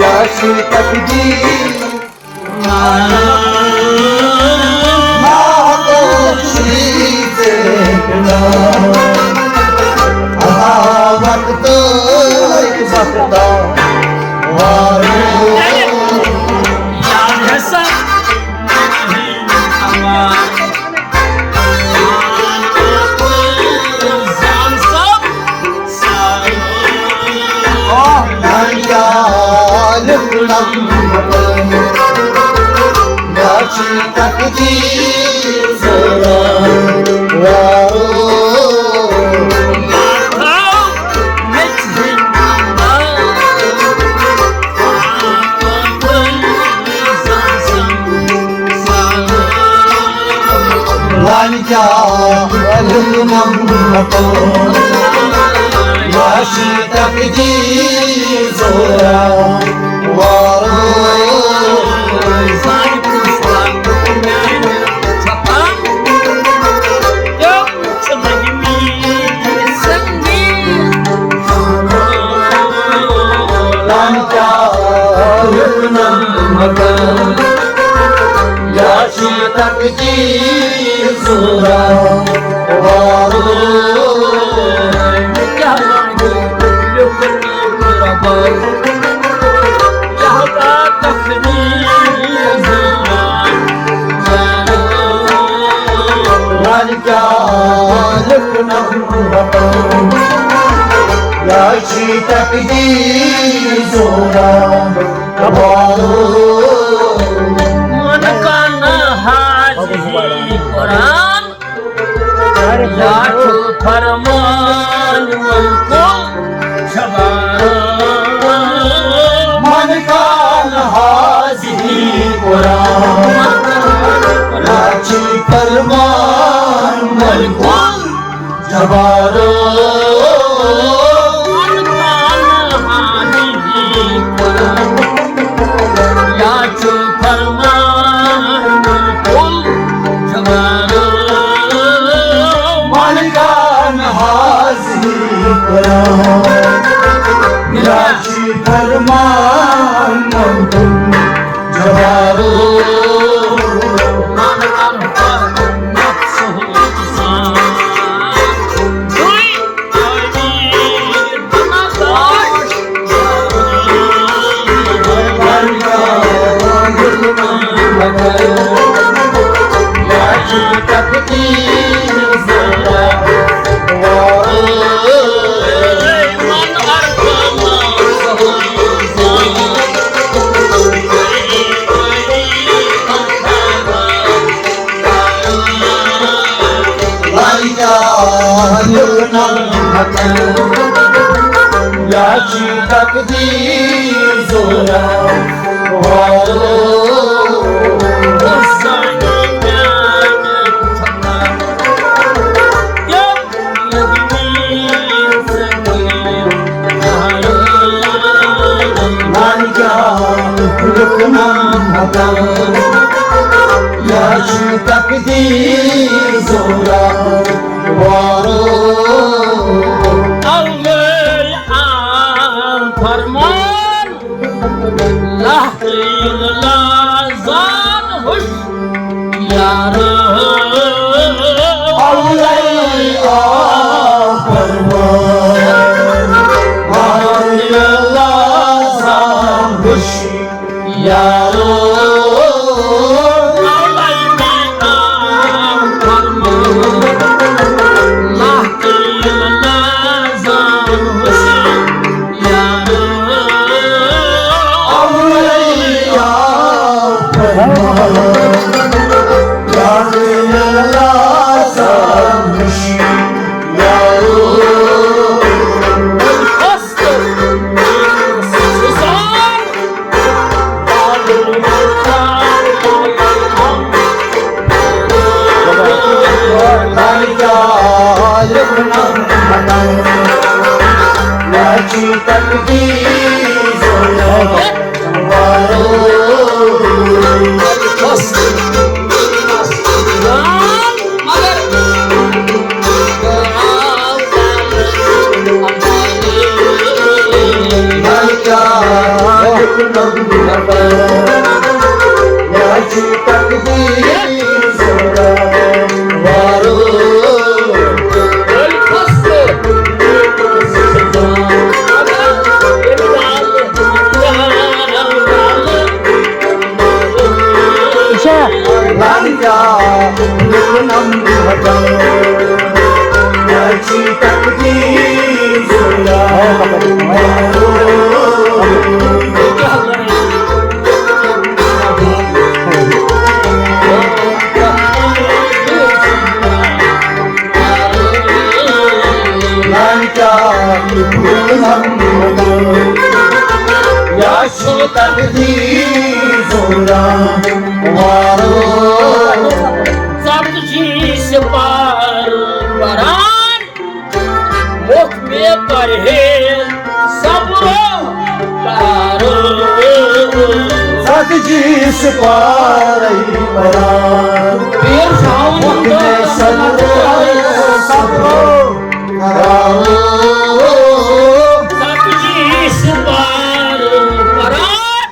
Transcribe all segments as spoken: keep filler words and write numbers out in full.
اَسہِ تقدیٖر۔ ما ہٮ۪کو شیٖرِتھ ژےٚ پٮ۪ٹھ۔ آ وقتٕے وقتہٕ وارٕ۔ وۄنۍ کیٛاہ لُکہٕ نمتو، یہِ چھِ تقدیٖر زورا وارو۔ وۄنۍ کیٛاہ لُکہٕ نمتو، یہِ چھِ تقدیٖر زورا وارو۔ وۄنۍ کیٛاہ لُکہٕ نمتو، یہِ چھِ تقدیٖر زورا وارو۔ من کان حاضی قرآن، یا چھُ فرمان ملکُل جبار۔ من کان حاضی قرآن، یا چھُ فرمان ملکُل جبارو۔ یا چھُ فرمان ملکُل جبارو۔ ملکان حاضی قرآن، یا چھُ فرمان ملکُل جبارو۔ یا چھِ تقدیٖر زورا وارو۔ وۄنۍ کیٛاہ لُکہٕ نمتو، یہِ چھِ تقدیٖر زورا وارو۔ اَوَے آو فرمان، لہتہٕ لازان ہُش یارو۔ اَوَے آو فرمان، لہتہٕ لازان ہُش یارو۔ مےٚ چھُ تقدیٖر ضروٗرت وارٕ۔ یا چھُ تقدیٖر ضروٗرت وارٕ۔ ژتجی سپارٕ پران، موٚتھ مےٚ پرہیز صبرو قرارو۔ ژتجی سپارٕ پران، پیر شاہ موٚتھ مےٚ صبرو، صبرو قرارو۔ ژتجی سپارٕ پران،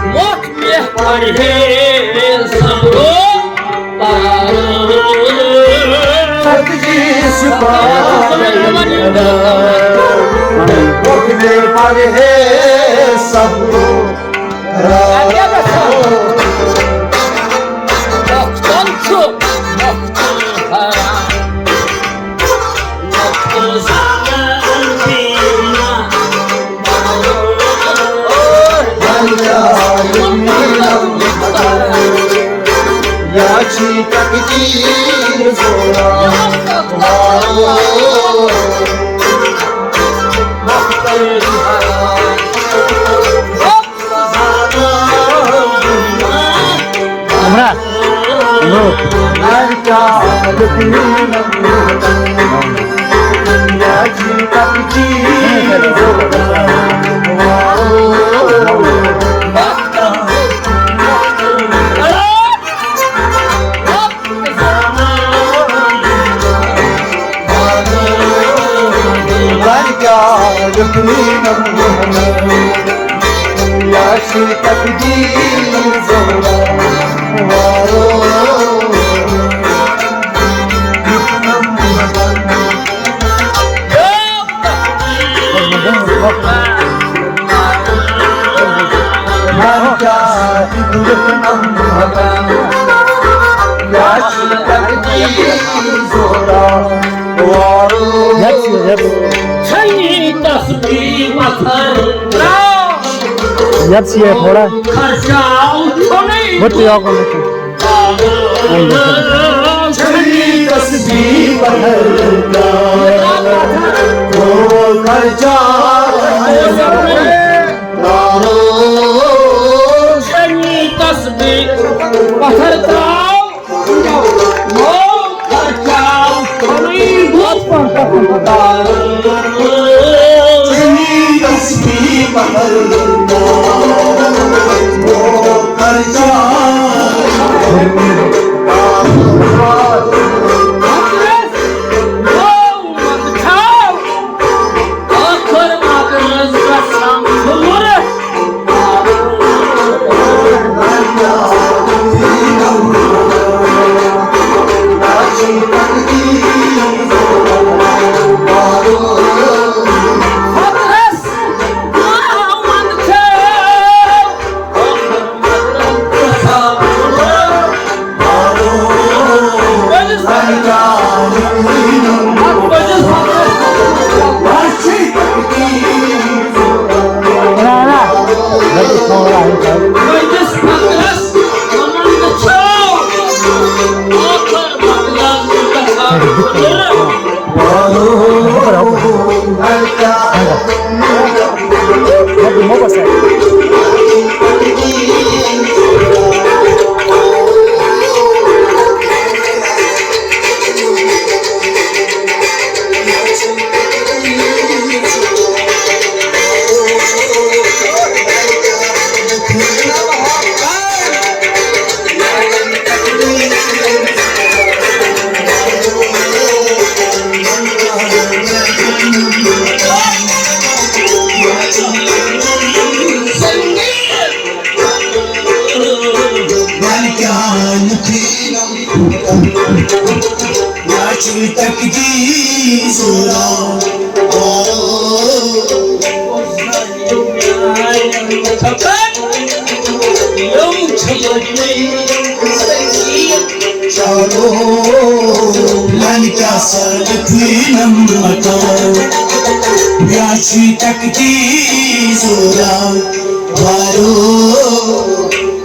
موٚتھ مےٚ پرہیز صبرو قرارو۔ ژتجی سپارٕ پران، موٚتھ مےٚ پرہیز صبرو قرارو۔ وقتن چھُ وقتن حرام۔ یا چھی تقدیر زورا وارو۔ عمرہ، عمرو۔ یَتھ چھِ، یَتھ۔ چھنی تسبیح پتھر تراو۔ یَتھ چھِ یہِ تھوڑا۔ خرچاو چھُنٕے۔ مُتہِ یوکُن، مُتہِ۔ چھنی تسبیح پتھر تراو۔ او خرچاو۔ چھنی تسبیح پتھر تراو۔ تقدیٖر زورا۔ چارو لن کیا سالت نم مکان، یا چی تقدیٖر زورا۔ بارو۔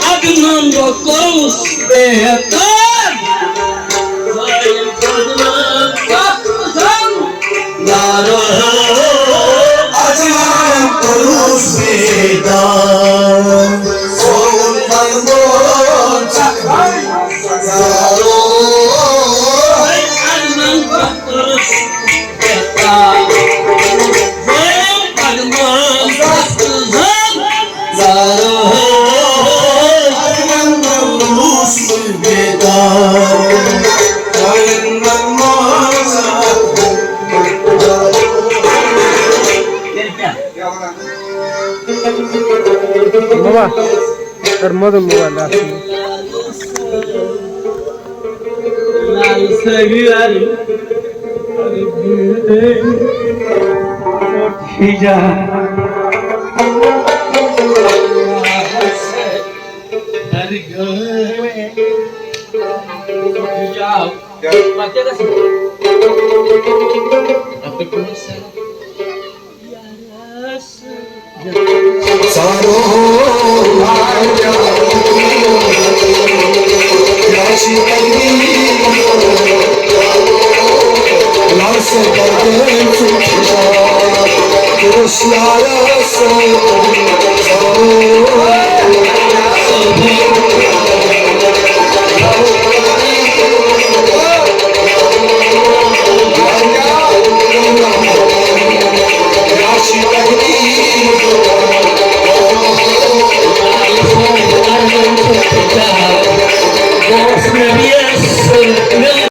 عدنان و کوس بہتر۔ دارو۔ عدنان کوس بہتر۔ سون بندو چکھائی۔ دارو۔ عدنان کوس بابا، کر مدن موبایل رَٹھ۔ لال سگار جا۔